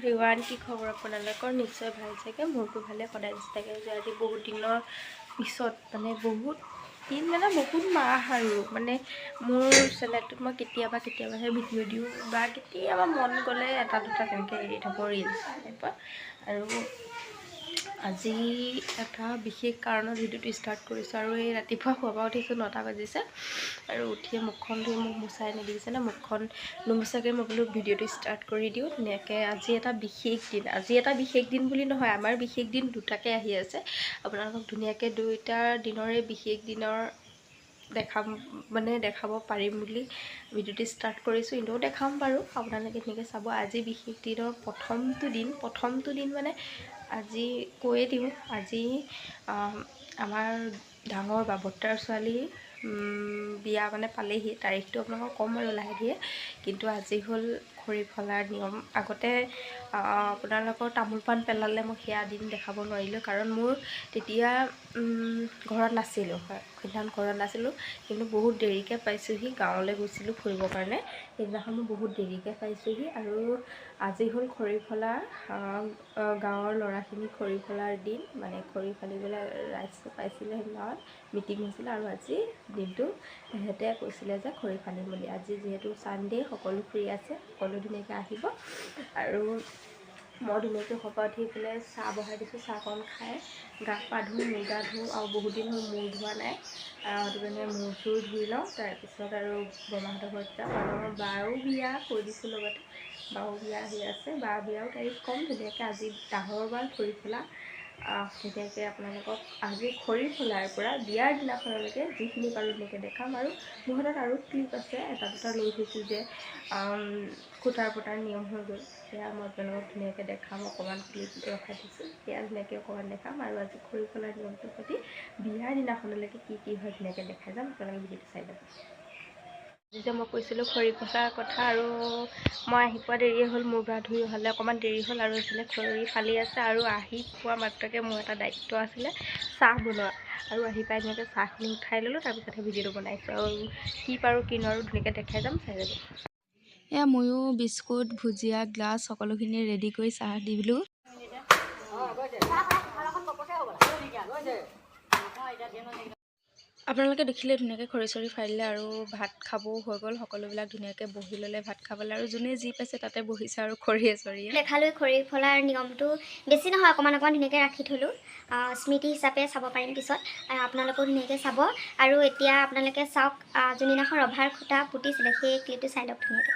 Everyone, কি খবৰ আপোনালোকৰ? নিশ্চয় ভাল চাগে। মোৰতো ভালে সদায় নিচিনাকৈ যে আজি বহুত দিনৰ পিছত, মানে বহুত দিন, মানে বহুত মাহ আৰু মানে মোৰ চেনেলটোত মই কেতিয়াবা কেতিয়াবাহে ভিডিঅ' দিওঁ বা কেতিয়াবা মন গ'লে এটা দুটা তেনেকৈ এৰি থাকোঁ ৰিলচ টাইপত। আৰু আজি এটা বিশেষ কাৰণত ভিডিঅ'টো ষ্টাৰ্ট কৰিছোঁ। আৰু এই ৰাতিপুৱা শুৱাৰ পৰা উঠিছোঁ, 9টা বাজিছে আৰু উঠিয়ে মুখখন ধুই মোক মোচাই নিদিছেনে, মুখখন নুমোচাকৈ মই বোলো ভিডিঅ'টো ষ্টাৰ্ট কৰি দিওঁ ধুনীয়াকৈ। আজি এটা বিশেষ দিন, আজি এটা বিশেষ দিন বুলি নহয়, আমাৰ বিশেষ দিন দুটাকৈ আহি আছে। আপোনালোকক ধুনীয়াকৈ দুয়োটা দিনৰে বিশেষ দিনৰ দেখাম, মানে দেখাব পাৰিম বুলি ভিডিঅ'টো ষ্টাৰ্ট কৰিছোঁ। এনেও দেখাম বাৰু, আপোনালোকে ধুনীয়াকৈ চাব। আজি বিশেষ দিনৰ প্ৰথমটো দিন, প্ৰথমটো দিন মানে আজি কৈয়ে দিওঁ, আজি আমাৰ ডাঙৰ বা বৰ্তাৰ ছোৱালী বিয়া মানে পালেহি। তাৰিখটো আপোনালোকক ক'ম বাৰু লাহে ধীৰে। কিন্তু আজি হ'ল খৰি ফলাৰ নিয়ম। আগতে আপোনালোকৰ তামোল পাণ পেলালে, মই সেয়া দিন দেখাব নোৱাৰিলোঁ, কাৰণ মোৰ তেতিয়া ঘৰত নাছিলোঁ। হয়, সেইদিনাখন ঘৰত নাছিলোঁ, কিন্তু বহুত দেৰিকৈ পাইছোঁহি। গাঁৱলৈ গৈছিলোঁ ফুৰিবৰ কাৰণে, সেইদিনাখন মই বহুত দেৰিকৈ পাইছোঁহি। আৰু আজি হ'ল খৰি ফলা, গাঁৱৰ ল'ৰাখিনি খৰি ফলাৰ দিন, মানে খৰি ফালিবলৈ ৰাইজ পাইছিলে। সেইদিনাখন মিটিং হৈছিলে আৰু আজি দিনটো সিহঁতে কৈছিলে যে খৰি ফালিম বুলি। আজি যিহেতু ছানডে, সকলো ফ্ৰী আছে, সকলো ধুনীয়াকৈ আহিব। আৰু মই ধুনীয়াকৈ শুৱাৰ পৰা উঠি পেলাই চাহ বহাই দিছোঁ। চাহকণ খাই গা পা ধুওঁ, মূৰ গা ধুওঁ। আৰু বহুত দিন হ'ল মূৰ ধোৱা নাই, সেইটো কাৰণে মূৰ চূৰ ধুই লওঁ। তাৰপিছত আৰু বৰমাহঁতৰ ঘৰত যাম। আৰু আমাৰ বাৰো বিয়া কৈ দিছোঁ লগতে, বাও বিয়া আহি আছে। বাৰ বিয়াও তাৰিখ ক'ম ধুনীয়াকৈ। আজি ডাঙৰ বাৰ খৰি ফলা। ধুনীয়াকৈ আপোনালোকক আজি খৰি ফলাৰ পৰা বিয়াৰ দিনাখনলৈকে যিখিনি পাৰোঁ ধুনীয়াকৈ দেখাম। আৰু মোৰ হাতত আৰু ক্লিপ আছে, এটা দুটা লৈ থৈছোঁ যে খুটাৰ পতাৰ নিয়ম হৈ গ'ল, সেয়া মই আপোনালোকক ধুনীয়াকৈ দেখাম। অকণমান ক্লিপ ৰখাই থৈছোঁ, সেয়া ধুনীয়াকৈ অকণমান দেখাম। আৰু আজি খৰি ফলাৰ নিয়মটোৰ সৈতে বিয়াৰ দিনাখনলৈকে কি কি হয় ধুনীয়াকৈ দেখাই যাম। আপোনালোকে ভিডিঅ'টো চাই যাব। আজি যে মই কৈছিলোঁ খৰি ফলাৰ কথা, আৰু মই আহি পোৱা দেৰিয়ে হ'ল, মোৰ গা ধুই অহালৈ অকণমান দেৰি হ'ল। আৰু এইফালে খৰি ফালি আছে। আৰু আহি পোৱা মাত্ৰকে মোৰ এটা দায়িত্ব আছিলে চাহ বনোৱা। আৰু আহি পাই ধুনীয়াকৈ চাহখিনি উঠাই ল'লোঁ, তাৰপিছতহে ভিডিঅ'টো বনাইছোঁ। আৰু কি পাৰোঁ কি নোৱাৰোঁ ধুনীয়াকৈ দেখাই যাম, চাই যাব। এয়া ময়ো বিস্কুট, ভুজিয়া, গ্লাছ সকলোখিনি ৰেডি কৰি চাহ দিলোঁ। আপোনালোকে দেখিলে ধুনীয়াকৈ খৰি চৰি ফালিলে আৰু ভাত খাবও হৈ গ'ল। সকলোবিলাক ধুনীয়াকৈ বহি ল'লে ভাত খাবলৈ আৰু যোনে যি পাইছে তাতে বহিছে আৰু খৰিয়ে চৰিয়ে। দেখালোঁ খৰি ফলাৰ নিয়মটো, বেছি নহয়, অকণমান অকণমান ধুনীয়াকৈ ৰাখি থ'লোঁ, স্মৃতি হিচাপে চাব পাৰিম পিছত। আপোনালোকেও ধুনীয়াকৈ চাব। আৰু এতিয়া আপোনালোকে চাওক, যোনদিনাখন ৰভাৰ খুঁটা পুতিছিলে সেই ক্লিপটো চাই লওক ধুনীয়াকৈ।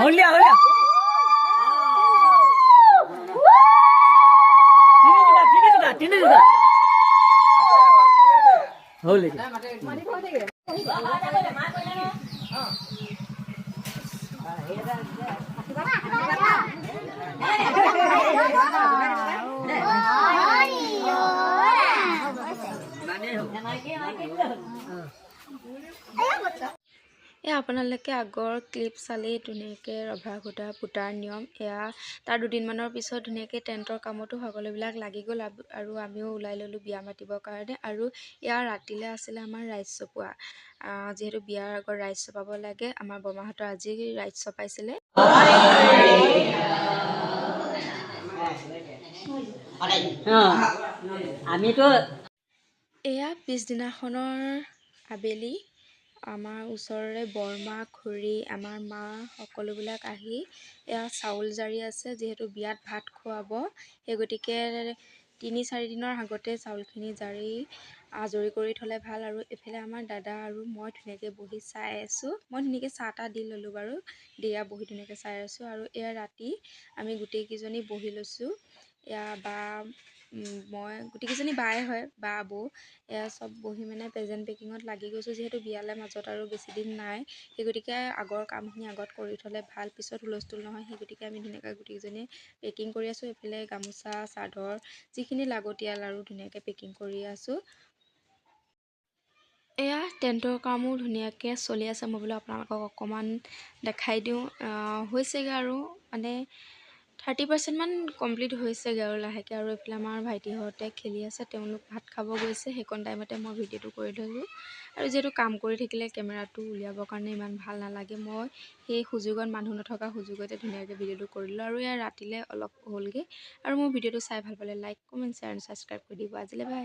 হলিয়া হলিয়া তিনি তিনি দুটা হ'ল এতিয়া। এয়া আপোনালোকে আগৰ ক্লিপ চালেই ধুনীয়াকৈ ৰভা খুঁটা পোতাৰ নিয়ম। এয়া তাৰ দুদিনমানৰ পিছত ধুনীয়াকৈ টেণ্টৰ কামতো সকলোবিলাক লাগি গ'ল আৰু আমিও ওলাই ল'লোঁ বিয়া মাতিবৰ কাৰণে। আৰু এয়া ৰাতিলৈ আছিলে আমাৰ ৰাইজ চপোৱা, যিহেতু বিয়াৰ আগত ৰাইজ চপাব লাগে। আমাৰ বৰমাহঁতৰ আজি ৰাইজ চপাইছিলে। আমিতো এয়া পিছদিনাখনৰ আবেলি আমাৰ ওচৰৰে বৰমা, খুৰী, আমাৰ মা সকলোবিলাক আহি এয়া চাউল জাৰি আছে। যিহেতু বিয়াত ভাত খুৱাব, সেই গতিকে 3-4 দিনৰ আগতে চাউলখিনি জাৰি আজৰি কৰি থ'লে ভাল। আৰু এইফালে আমাৰ দাদা আৰু মই ধুনীয়াকৈ বহি চাই আছোঁ। মই ধুনীয়াকৈ চাহ তাহ দি ল'লোঁ বাৰু, দিয়া বহি ধুনীয়াকৈ চাই আছোঁ। আৰু এয়া ৰাতি আমি গোটেইকেইজনী বহি লৈছোঁ। এয়া বা মই গোটেইকেইজনী বায়ে হয়, বা বৌ, এয়া চব বহি মানে প্ৰেজেণ্ট পেকিঙত লাগি গৈছোঁ। যিহেতু বিয়ালৈ মাজত আৰু বেছি দিন নাই, সেই গতিকে আগৰ কামখিনি আগত কৰি থ'লে ভাল, পিছত হুলস্থুল নহয়। সেই গতিকে আমি ধুনীয়াকৈ গোটেইকেইজনীয়ে পেকিং কৰি আছোঁ। এইফালে গামোচা, চাদৰ যিখিনি লাগতিয়াল আৰু ধুনীয়াকৈ পেকিং কৰি আছোঁ। এয়া টেণ্টৰ কামো ধুনীয়াকৈ চলি আছে। মই বোলো আপোনালোকক অকণমান দেখাই দিওঁ, হৈছেগৈ আৰু মানে 30%মান কমপ্লিট হৈছেগৈ আৰু লাহেকৈ। আৰু এইফালে আমাৰ ভাইটিহঁতে খেলি আছে, তেওঁলোক ভাত খাব গৈছে। সেইকণ টাইমতে মই ভিডিঅ'টো কৰি থৈছোঁ। আৰু যিহেতু কাম কৰি থাকিলে কেমেৰাটো উলিয়াবৰ কাৰণে ইমান ভাল নালাগে, মই সেই সুযোগত, মানুহ নথকা সুযোগতে ধুনীয়াকৈ ভিডিঅ'টো কৰিলোঁ। আৰু ইয়াৰ ৰাতিলৈ অলপ হ'লগৈ। আৰু মোৰ ভিডিঅ'টো চাই ভাল পালে like, comment, share and subscribe কৰি দিব। আজিলৈ বাই।